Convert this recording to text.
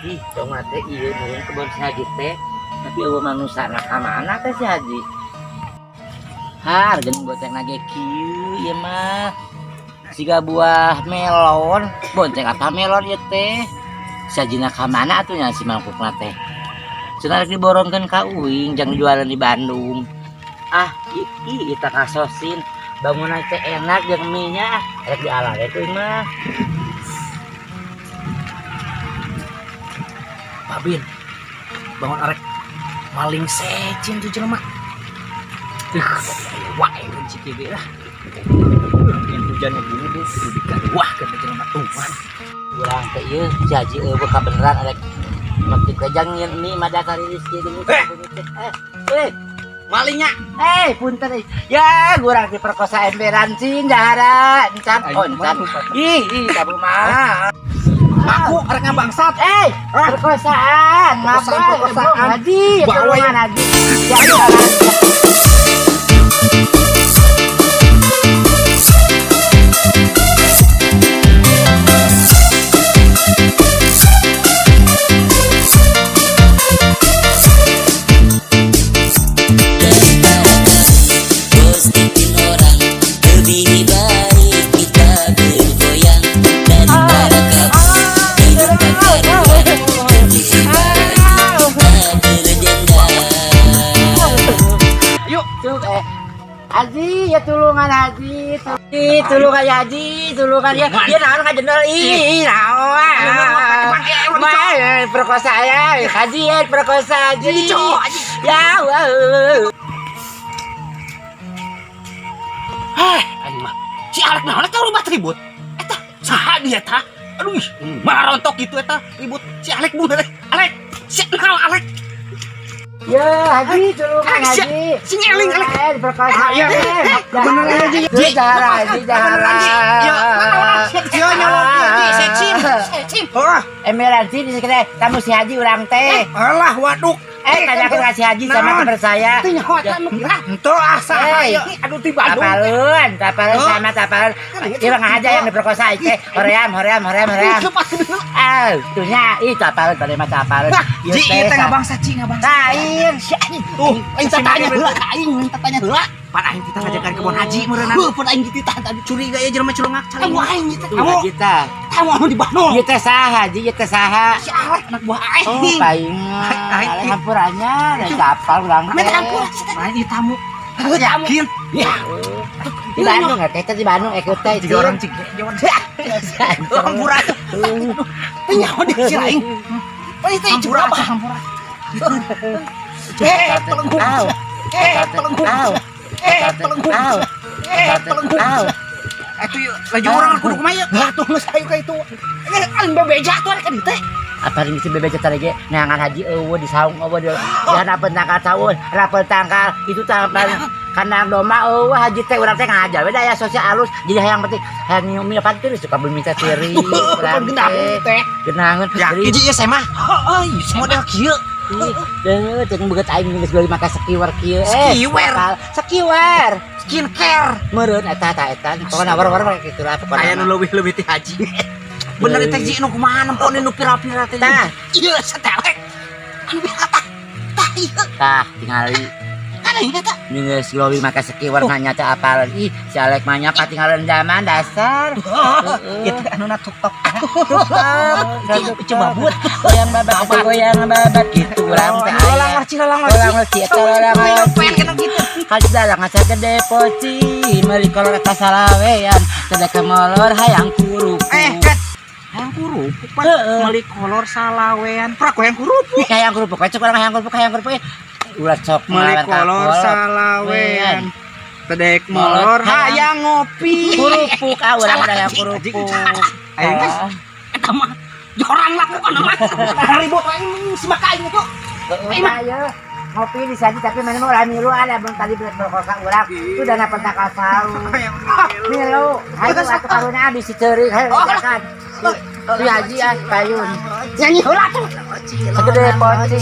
Ih, dong teh ieu meureun kebon si Haji teh. Tapi eueuh manusana ka mana teh si Haji? Har, geuning bonceng ge kieu ieu mah. Siga buah melon, bonceng apa melon ieu teh? Si Hajina ka mana atuh nya si mangkukna teh? Cenah rek diborongkeun ka uing jang jualan di Bandung. Ah, ih, ih, kita kasosin. Bangunan teh enak jeung mie-nya, rek diala we tuh mah. Babin, bangun arek maling secin tuh jelema. Wah, rezeki ge lah. Yang hujannya gini deh, kudu digaduah ke jelema tuh. Urang teh ieu si Haji eueuh kabeneran arek metik rejang nyeun mie mah dasar rezeki geuning. Eh, eh, Malingnya. eh, punten eh. Ya, urang diperkosa emberan cing jahara, encan oncan. Ih, ih, kamu mah. Aku arek ngabangsat. Eh, perkosaan, Perkosaan, ngapa? perkosaan. Haji, Bawa tulungan Haji. Ya, ya. Gosipin orang, lebih baik kita bergoyang daripada kamu hidup tak karuan. Lebih baik kita berdendam. Yuk. Cuk, eh. Haji, ya tulungan Haji. Ih, tulungan ya Haji, tulungan ya. Ya naon ka jendol ih, naon. Mah, perkosa ya, Haji ya, perkosa Haji. Ya, wah. Heh, aing mah. Si Alek naon eta rumah ribut. Eta saha dia eta? Aduh, malah rontok gitu eta ribut. Si Alek bener. Alek, si naon Alek? Ya, Haji, tulungan Eh, Haji. si ngeling, Alek. Eh, diperkosa. Ah, iya. Eh, Kebeneran, Haji. Haji, jahara, Haji, jahara. Ya, ya nyolong Haji, secim, secim. Oh, Emberan sih di sekitar kamu si Haji urang teh. alah waduk. Eh, tanya aku kasih Haji sama Naon? teman saya. Teh nyaho eta nu kira. Henteu ah saha Eh. ieu. Aduh ti Bandung. Tapalun, tapalun Oh. sama tapalun. Iya bang aja yang diperkosa ike. Hoream, hoream, hoream, hoream. Ah, tuhnya, ih tapalun tadi mah tapalun. Ji, ieu teh ngabangsa ci ngabangsa. Lain. Si anjing. Tuh, aing tanya heula ka aing, minta tanya heula. Pan aing kita ngajakan kebon haji meureunna. Heuh, pan aing dititah tadi curiga ya jelema culungak caling. Aing teh. Tuh Haji tah. Tamu anu di Bandung. Ieu teh saha Haji, ieu teh saha. Si Alek anak buah aing. Oh, paling. Aing. Alek hampurannya, dan tapal urang teh. Minta ampun si teh. Lain ieu tamu. Yakin. Ya. Di Bandung ya, teh di Bandung ikut teh. Tiga orang cik. Jawan. Hampura. Teh nyaho di si aing. Pan teh hampura apa? Hampura. Eh, telenggung. Au. Eh, telenggung. Au. Eh, telenggung. Au. Eh, telenggung. Au. Atuh yuk, laju orang kudu kumaha yeuh? Lah tuh geus ayo ka itu. Eh, aing bebeja tuh ka dieu teh. Apa ring si bebeja tadi ge neangan haji eueuh di saung eueuh di harapan tangkal saun, harapan tangkal itu tangkal kandang domba eueuh haji teh urang teh ngajar we daya sosial alus jadi hayang penting hayang nyium apa teh suka minta tiri urang Genahun teh. Genahun. Yakin ji ieu saya mah. Heeh, model kieu. Deuh, jeung beget aing geus beli make sekiwer kieu. Sekiwer? Sekiwer. Skincare. Meureun eta ta eta pokona war-war kitu lah pokona. Aya nu leuwih-leuwih ti haji. Bener teh ji nu kumaha nempon nu pira-pira teh. Tah. Ieu setelek. Anu biasa tah. Tah ieu. Tah tingali. Kan ieu tah. Geus glowing make sekiwer nanya teh apal. Ih, si Alek mah nya katinggalan zaman dasar. Ieu teh anu na TikTok. TikTok. Ieu babut. Goyang babat, goyang babat gitu urang teh. Lolang leci lolang leci. Lolang leci eta lolang leci. Pengen kena gitu. Kajudalang asa gede poci, meuli kolor eta salawean, teu molor hayang kurupuk. Eh, ket. Hayang kurupuk pan. Heeh. Meuli kolor salawean. Prak hayang kurupuk. Hayang kerupuk, cek urang hayang kerupuk, hayang kerupuk. Ulah sok Meuli ngelawan kolor ka salawean. Tedek molor hayang ngopi. Kerupuk ah urang udah hayang Salah, kerupuk. Aing geus eta mah jorang lakukan mah. Ribut aing si maka aing itu. Heeh, ayo. Ngopi di saji tapi mana mau ulah milu ada bang tadi berkosa urang itu dana pentakal saung. Milu, hayu atuh karuna bisi ceurik hayu jangan. Si Haji ah payun. Nyanyi heula tuh. Segede poci.